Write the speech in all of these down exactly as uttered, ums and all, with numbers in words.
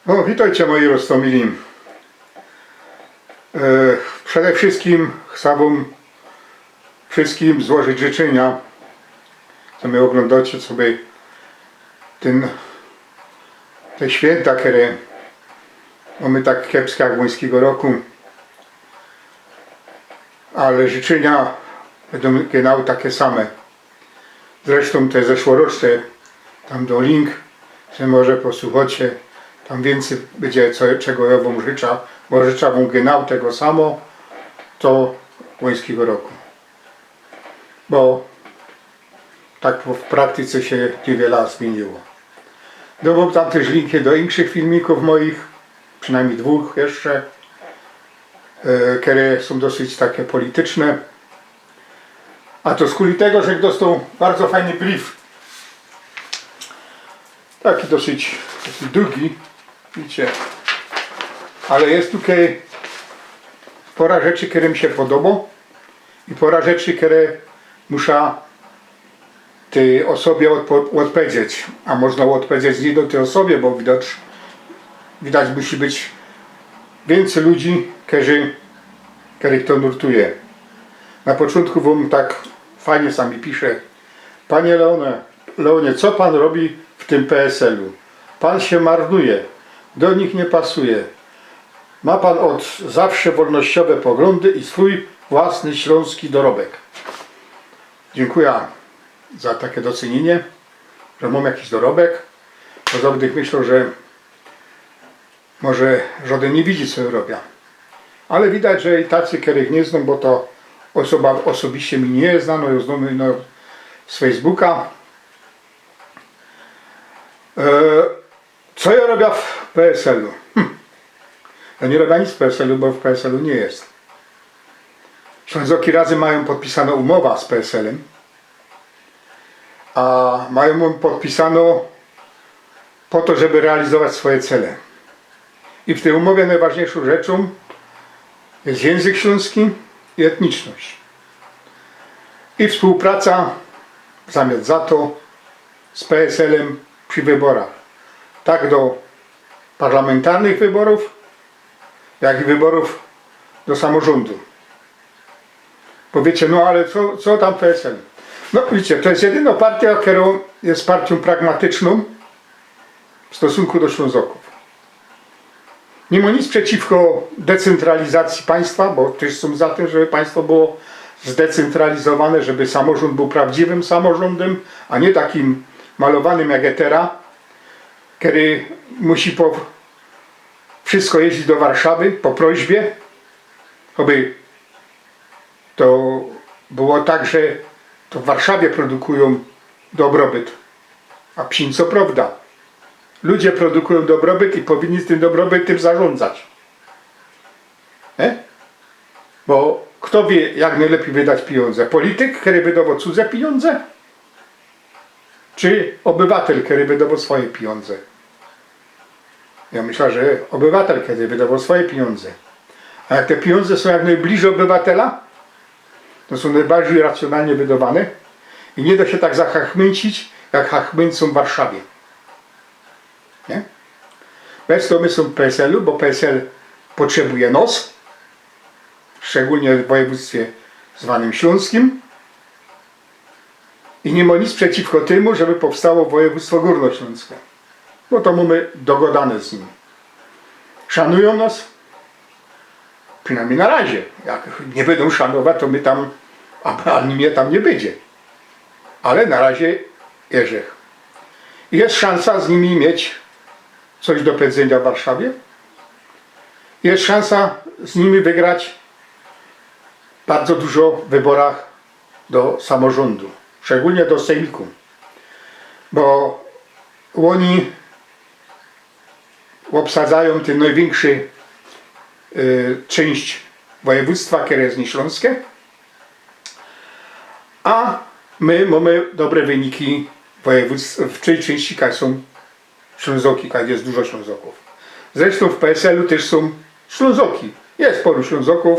No, witejcie, moji roztōmili. E, przede wszyskim chcã wōm wszyskim złożyć życzynia, co mie ôglōndŏcie sobie tyn, te świynta, kere mōmy tak kiepske jak łońskigo roku. Ale życzynia bydōm genau take same. Zresztōm te zeszłoroczne, tam dōm link, że może posłuchŏcie, tam wiyncyj bydzie, co, czego jŏ wōm życzã, bo życzã wōm genau tego samo, co łońskigo roku. Bo tak w praktyce sie niywiela zmiyniyło. Dŏwōm tam tyż linki do inkszych filmikōw mojich, przinajmnij dwōch jeszcze, e, kere sōm dosyć take polityczne. A to skuli tego, że dostoł bardzo fajny brif. Taki dosyć, taki dugi, widzicie. Ale je tukej pora rzeczy, kere mi sie podobŏ i pora rzeczy, kere musza tyj ôsobie ôdpo-, ôdpowiedzieć. A możno ôdpowiedzieć niy do tyj ôsobie, bo widać, widać musi być wiyncyj ludzi, kerzy, kerych to nurtuje. Na poczōntku wōm tak fajnie sami pisze: „Panie Leone, Leonie, co pan robi w tym P S L-u? Pan się marnuje, do nich nie pasuje. Ma pan od zawsze wolnościowe poglądy i swój własny śląski dorobek”. Dziynkuja za take doceniynie, że mōm jakiś dorobek. Bo zawsze myśloł, że może żodyn niy widzi, co jŏ robiã. Ale widać, że i tacy, kerych niy znōm, bo to ôsoba ôsobiście mi niy zna, no jŏ znōm, no, z Facebooka. E, co jŏ robiã w P S L-u? Hm. Jŏ niy robiã nic w P S L-u, bo w P S L-u niy je. Ślōnzoki Razym majōm podpisanõ umowa z P S L-ym, a majōm jã podpisanõ po to, żeby realizować swoje cele. I w tyj umowie nojważniyjszōm rzeczōm je jynzyk ślōnski i etniczność. I wspōłpraca w zamian za to z P S L-ym przi wyborach. Tak do parlamentarnych wyborōw, jak i wyborōw do samorzōndu. Powiycie: „No ale co, co tam P S L?” No widzicie, to je jedynŏ partyjŏ, kerŏ je partyjōm pragmatycznōm w stosunku do Ślōnzokōw. Niy mōm nic przeciwko decentralizacji państwa, bo tyż sōm za tym, żeby państwo było zdecentralizowane, żeby samorzōnd bōł prawdziwym samorzōndym, a niy takim malowanym jak je tera, kery musi po wszysko jeździć do Warszawy po prośbie, choby to było tak, że to w Warszawie produkujōm dobrobyt. A psin co prowda. Ludzie produkujōm dobrobyt i powinni tym dobrobytym zarządzać. Niy? Bo fto wiy, jak nojlepij wydać pijōndze? Polityk, kery wydowŏ cudze pijōndze? Czy ôbywatel, kery wydowŏ swoje pijōndze? Jŏ myślã, że ôbywatel, kery wydowŏ swoje pijōndze. A jak te pijōndze sōm jak nojbliżyj ôbywatela, to sōm nojbardzij racjōnalnie wydowane i niy dŏ sie tak zachachmyńcić, jak chachmyńcōm w Warszawie. Niy? Bez to my sōm w P S L-u, bo P S L potrzebuje nos, szczegōlnie w wojewōdztwie zwanym ślōnskim. I niy mŏ nic przeciwko tymu, żeby powstało wojewōdztwo gōrnoślōnske. Bo to mōmy dogodane z nimi. Szanujōm nos, przinajmnij na razie. Jak niy bydōm szanować, to my tam, a, a mie tam niy bydzie. Ale na razie jeżech. Je szansa z nimi mieć coś do powiedzyniŏ w Warszawie. Je szansa z nimi wygrać bardzo dużo w wyborach do samorzōndu, szczegōlnie do sejmiku, bo ôni ôbsadzajōm tyn nojwiynkszy, y, czynść wojewōdztwa, kere je ślōnske, a my mōmy dobre wyniki wojewōdztw-, w tyj czynści, kaj sōm Ślōnzoki, kaj je dużo Ślōnzokōw. Zresztōm w P S L-u tyż sōm Ślōnzoki. Je pŏro Ślōnzokōw,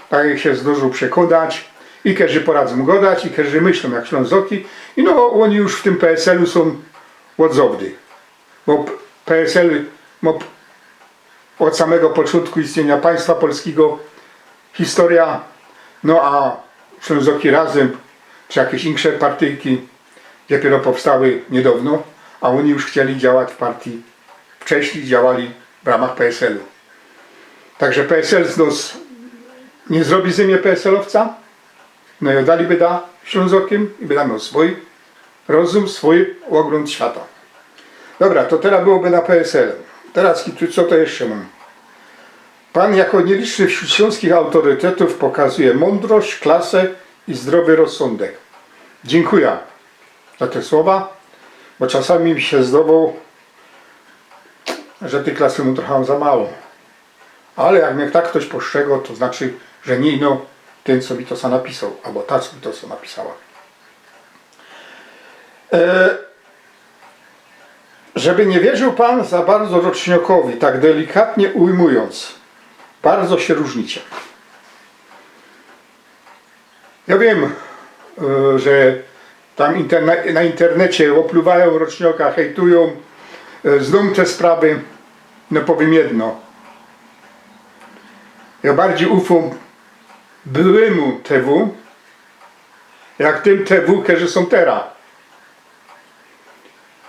tak jak sie zdŏrzōł przekōnać, i kerzy poradzōm gŏdać, i kerzy myślōm jak Ślōnzoki. I no, ôni już w tym P S L-u sōm ôd zŏwdy. Bo P-, P S L mŏ p-, ôd samego poczōntku istniyniŏ państwa polskigo historia, no a Ślōnzoki Razym, czy jakeś insze partyjki, dopiyro powstały niydŏwno, a ôni już chcieli działać w partii, wcześnij działali w ramach P S L-u. Tak że P S L z nŏs niy zrobi ze mie P S L-owca, no i dalij byda Ślōnzokym i byda mioł swōj rozum, swōj ôglōnd świata. Dobra, to teroz byłoby na P S L. Teroz, co to jeszcze mōm? Pan jako nieliczny wśród śląskich autorytetów pokazuje mądrość, klasę i zdrowy rozsądek. Dziękuję za te słowa, bo czasami mi się zdawało, że tej klasy mam trochę za mało. Ale jak mnie tak ktoś postrzegł, to znaczy, że niy ino tyn, co mi to sam napisał, albo ta, co mi to sam napisała. E, żeby nie wierzył pan za bardzo roczniokowi, tak delikatnie ujmując, bardzo się różnicie. Ja wiem, e, że tam interne-, na internecie opluwają rocznioka, hejtują, e, znōm te sprawy. No powiem jedno. Ja bardziej ufam byłymu T W, jak tym T W, którzy są teraz.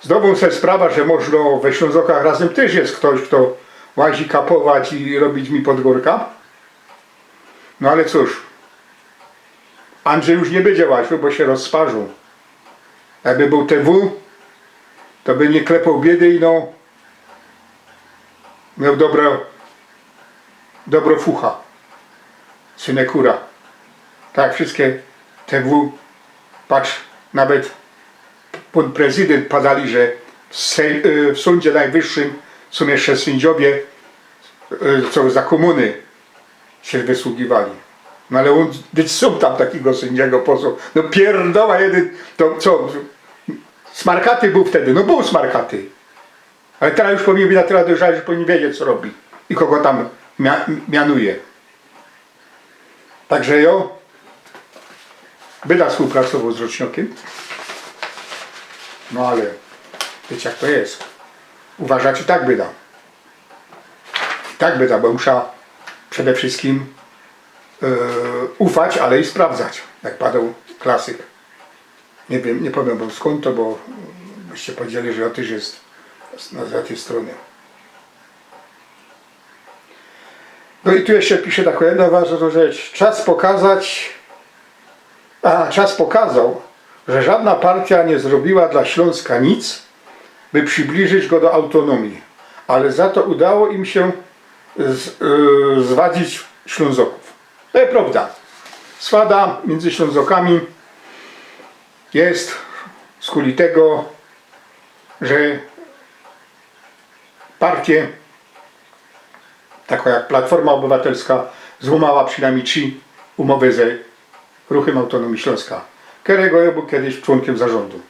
Zdawōm sobie sprawę, że może we Ślązokach Razem też jest ktoś, kto łazi kapować i robić mi pod górka. No ale cóż, Andrzej już nie będzie łaził, bo się rozsparzą. Jakby był T W, to by nie klepał biedy i no, miał dobro, dobro fucha, synekura. Tak, wszystkie T W, patrz, nawet pan prezydent padali, że w, sej- y, w Sądzie Najwyższym są jeszcze sędziowie, y, co za komuny się wysługiwali. No ale on, gdzieś są tam takiego sędziego poseł. No pierdoła jeden, to co, smarkaty był wtedy, no był smarkaty. Ale teraz już powinien być na tyle dojrzały, że powinien wiedzieć, co robi i kogo tam mia- mianuje. Także jo, byda współpracował z Roczniokiem. No ale wiecie, jak to jest. Uważać i tak byda. I tak byda, bo muszę przede wszystkim e, ufać, ale i sprawdzać, jak padał klasyk. Nie wiem, nie powiem wam skąd to, bo byście powiedzieli, że ja też jest z, z tej strony. No i tu jeszcze pisze taką jedną ważną rzecz. Czas pokazać, a czas pokazał, że żadna partia nie zrobiła dla Śląska nic, by przybliżyć go do autonomii, ale za to udało im się z, yy, zwadzić Ślązoków. To jest prawda. Swada między Ślązokami jest skuli tego, że partie, taka jak Platforma Obywatelska, złamała przynajmniej trzy umowy ze Ruchem Autonomii Śląska, którego ja był kiedyś członkiem zarządu.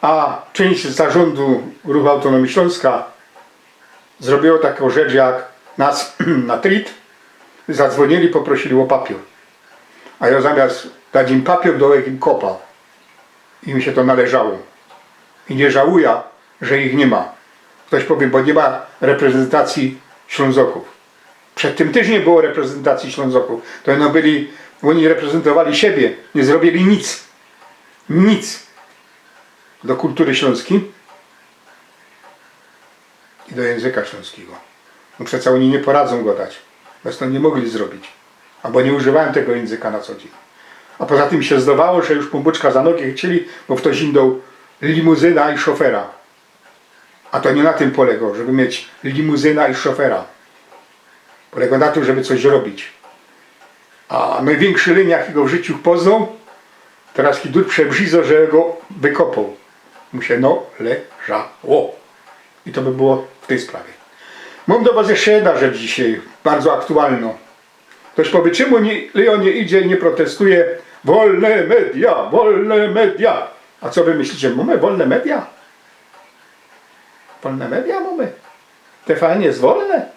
A część zarządu Ruchu Autonomii Śląska zrobiło taką rzecz jak nas na trit, zadzwonili, poprosili o papier. A ja zamiast dać im papier, dał im kopa. Im się to należało. I nie żałuję, że ich nie ma. Ktoś powie, bo nie ma reprezentacji Ślązoków. Przed tym też nie było reprezentacji Ślązoków. To oni byli, oni reprezentowali siebie, nie zrobili nic. Nic do kultury śląskiej i do języka śląskiego. No przecież oni nie poradzą go dać. Bez to nie mogli zrobić. Albo nie używają tego języka na co dzień. A poza tym się zdawało, że już pōnbōczka za nogi chycili, bo ktoś im dał limuzyna i szofera. A to nie na tym polegało, żeby mieć limuzyna i szofera. Polegało na tym, żeby coś robić. A największy leń, jakiego w życiu poznał, teraz Hidur przebrzidzał, że go wykopał. Mu się należało. I to by było w tej sprawie. Mam do was jeszcze jedna rzecz dzisiaj, bardzo aktualna. Ktoś powie, czemu nie, Leon nie idzie i nie protestuje? Wolne media, wolne media. A co wy myślicie? Mamy wolne media? Wolne media mamy? T V N jest wolne?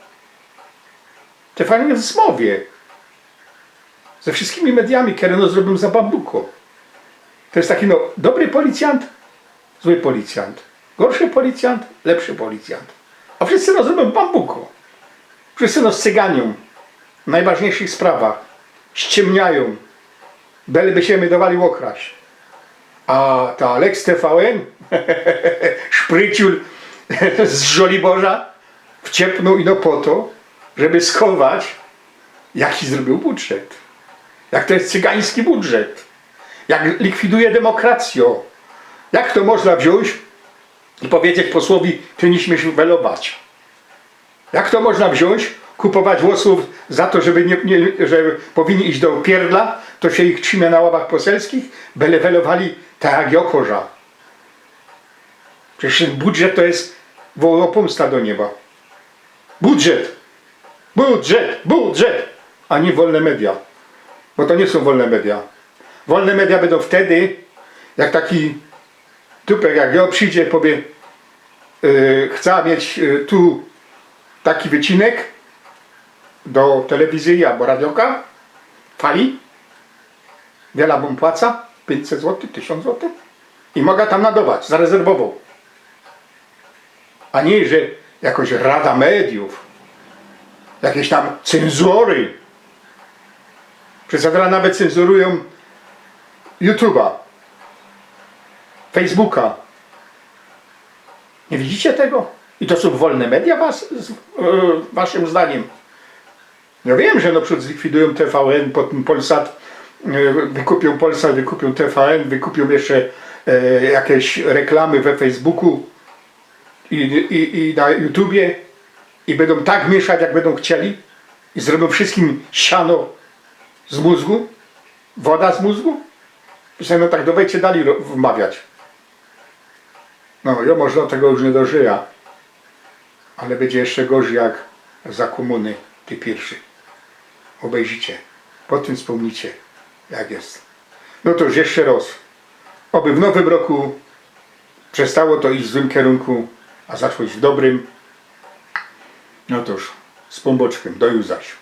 T V N jest w zmowie ze wszystkimi mediami, które no zrobią za bambuko. To jest taki, no, dobry policjant, zły policjant, gorszy policjant, lepszy policjant. A wszyscy no zrobią bambuko. Wszyscy nos cyganiōm w nojważniyjszych sprawach, ściymniajōm, byleby sie my dŏwali ôkraść. A ta Lex T V N, szpryciul z Żoliborza, wciepnōł ino po to, żeby schować, jaki zrobiōł budżet. Jak to je cygański budżet. Jak likwiduje demokracyjõ. Jak to można wziōńć i pedzieć posłowi: „Ty niy śmiysz welować”? Jak to można wziōńć, kupować głosōw za to, żeby niy, niy, że powinni iś do pierdla, to sie ich trzimie na ławach poselskich, byle welowali tak jak jŏ koża. Przeca tyn budżet to je woło pōmsta do nieba. Budżet! Budżet! Budżet! A niy wolne media. Bo to niy sōm wolne media. Wolne media bydōm wtedy, jak taki tupek jak jŏ przidzie, powie: „Yy, chcã mieć, yy, tu taki wycinek do telewizyje abo radioka, fali, wiela wōm płaca, piyńćset złotych, tysiōnc złotych, i moga tam nadŏwać, zarezerwowoł”. A niy, że jakoś Rada Mediōw, jakeś tam cynzory. Przeca tera nawet cynzurujōm YouTube'a, Facebooka. Niy widzicie tego? I to sōm wolne media was, z, e, waszym zdaniym? Jŏ wiym, że na przikłod zlikwidujōm T V N, potym Polsat, e, wykupiōm Polsat, wykupiōm T V N, wykupiōm jeszcze, e, jakeś reklamy we Facebooku i, i, i na YouTubie i bydōm tak mieszać, jak bydōm chcieli, i zrobiōm wszyskim siano z mōzgu, woda z mōzgu. I se, no tak, dŏwejcie dalij ro-, wmawiać. No, jŏ może tego już niy dożyjã. Ale bydzie jeszcze gorzyj jak za kōmuny tyj piyrwszyj. Ôbejrzycie. Potym spōmnicie, jak je. No to już jeszcze roz. Ôby w nowym roku przestało to iś w złym kerunku, a zaczło iś w dobrym. No to już, z Pōnbōczkiym, do juzaś.